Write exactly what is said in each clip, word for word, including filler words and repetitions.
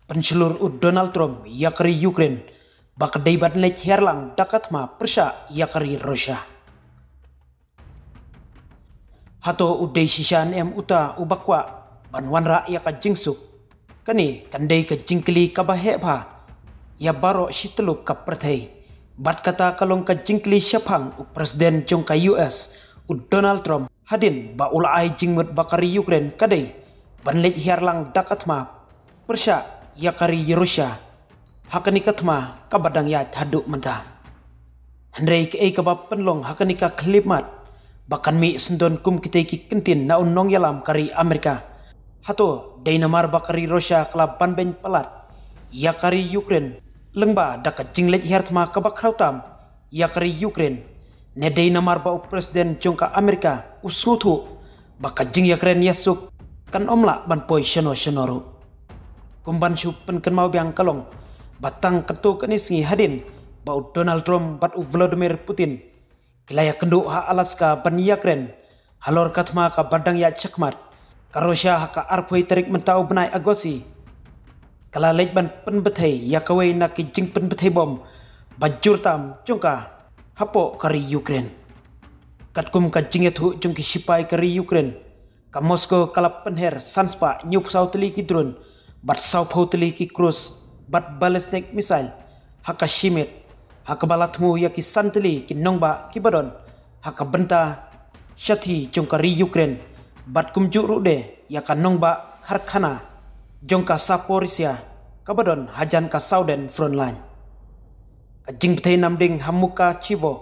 Pynshlur u Donald Trump ïa ka ri Ukraine ba ka dei ban leit hiar lang da ka thma pyrshah ïa ka ri Russia. Hato u dei shisha ne em uta uba kwah ban wanrah ïa ka jingsuk? Kane kan dei ka jingkylli kaba heh bha ïa baroh shi tyllup ka pyrthei. Bad kata ka long ka jingkylli shaphang u President jong ka U S, u Donald Trump, hadien ba u la ai jingmut ba ka ri Ukraine ka dei ban leit hiar lang da ka thma pyrshah ïa ka ri Russia ha kane ka thma kaba dang ïaid haduh mynta. Hynrei kaei kaba pynlong ha kane ka khyllipmat ba kan mih syndon kum kitei ki kyntien na u nongïalam ka ri Amerika? Hato dei namar ba ka ri Russia ka la ban beiñ palat ïa ka ri Ukraine lyngba da ka jingleit hiar thma kaba khraw tam ïa ka ri Ukraine, ne dei namar ba u President jong ka Amerika u sngewthuh ba ka jingïakren ïasuk kan ym lah ban poi shano shano ruh? Kum ban shu pynkynmaw biang ka long ba tang katto katne sngi hadien ba u Donald Trump bad u Vladimir Putin ki la ïakynduh ha Alaska ban ïakren halor ka thma kaba dang ïaid shakhmat, ka Russia ha ka arphew tarik mynta u bnai Agosti ka la leit ban pynbthei ïa kawei na ki jingpynbthei bom ba jur tam jong ka hapoh ka ri Ukraine. Katkum ka jingïathuh jong ki shipai ka ri Ukraine, ka Moscow ka la pynher san spah hynñiewphew saw tylli ki drone bad sawphew tylli ki cruise bad ballistic missile ha ka shi miet, ha kaba la thmu ïa ki san tylli ki nongbah kiba don ha ka bynta shathie jong ka ri Ukraine, bad kumjuh ruh de ïa ka nongbah karkhana jong ka Zaporizhzhia kaba don hajan ka southern front line. Ka jingbthei namding ha Mukachevo,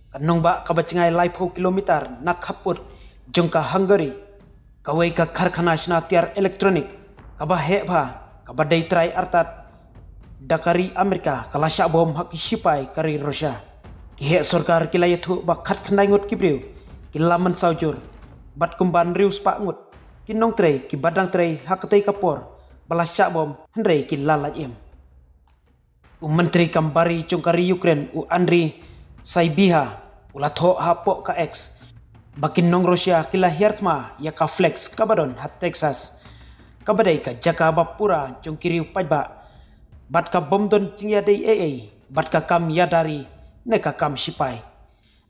ka nongbah kaba jngai laiphew kilometer na khappud jong ka Hungary, kawei ka karkhana shna tiar electronic kaba heh bha kaba dei trai artat da ka ri Amerika ka la shah bom ha ki shipai ka ri Russia. Ki heh sorkar ki la ïathuh ba khatkhyndai ngut ki briew ki la mynsaw jur, bad kumban hynriew spah ngut ki nongtrei kiba dang trei ha katei ka por ba la shah bom, hynrei ki la lait im. U Myntri Kam Bari jong ka ri Ukraine, u Andriy Sybiha, u la thoh hapoh ka X ba ki nong Russia ki la hiar thma ïa ka flex kaba don ha Texas, kaba dei ka jaka ba pura jong ki riew paidbah, bad ka bym don jingïadei ei ei bad ka kam ïada ri ne ka kam shipai.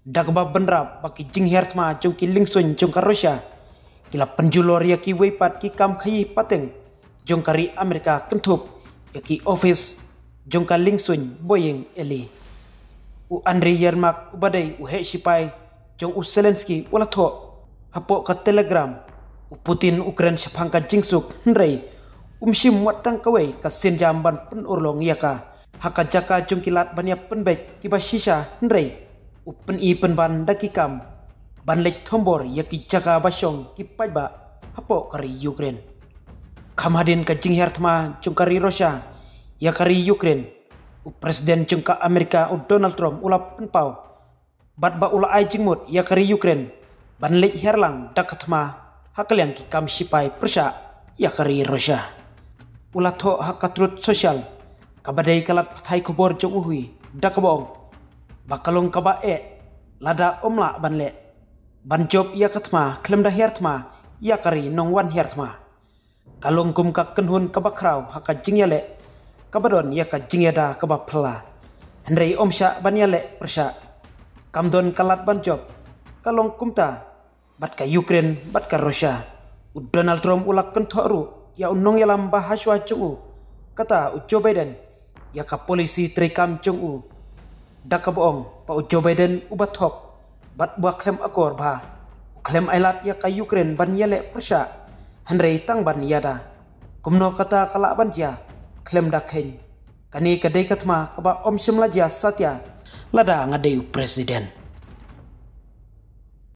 Da kaba bynrap ba ki jinghiar thma jong ki liengsuiñ jong ka Russia ki la pynjulor ïa kiwei pat ki kam khaïi pateng jong ka ri Amerika, kynthup ïa ki office jong ka liengsuiñ Boeing Eli. U Andriy Yermak uba dei u heh shipai jong u Zelensky u la thoh hapoh ka Telegram, u Putin u kren shaphang ka jingsuk, hynrei um shim wat tang kawei ka sienjam ban pynurlong ïa ka ha ka jaka jong ki lad ban ïa pynbeit kiba shisha, hynrei u pyni pynban da ki kam ban leit thombor ïa ki jaka ba shong ki paidbah hapoh ka ri Ukraine. Kham hadien ka jinghiar thma jong ka ri Russia ïa ka ri Ukraine, u President jong ka Amerika u Donald Trump u la pynpaw bad ba u la ai jingmut ïa ka ri Ukraine ban leit hiar lang da ka thma ha ka liang ki kam shipai pyrshah ïa ka ri Russia. U la thoh ha ka Truth Social, kaba dei ka lad pathai khubor jong u hi, da kaba ong ba ka long kaba eh lada ym lah ban leh ban jop ïa ka thma khlem da hiar thma ïa ka ri nongwan hiar thma. Ka long kum ka kynhun kaba khraw ha ka jingïaleh kaba don ïa ka jingïada kaba phylla, hynrei ym shah ban ïaleh pyrshah. Kam don ka lad ban jop. Ka long kumta bad ka Ukraine bad ka Russia. U Donald Trump u la kynthoh ruh ïa u nongïalam ba hashwa jong u, kata u Joe Biden, ïa ka policy treikam jong u, da kaba ong ba u Joe Biden uba thok bad ba khlem akor bha, u khlem ailad ïa ka Ukraine ban ïaleh pyrshah, hynrei tang ban ïada. Kumno kata ka lah ban jia khlem da kheiñ? Kane ka dei ka thma kaba ym shym la jia satia lada nga dei u President.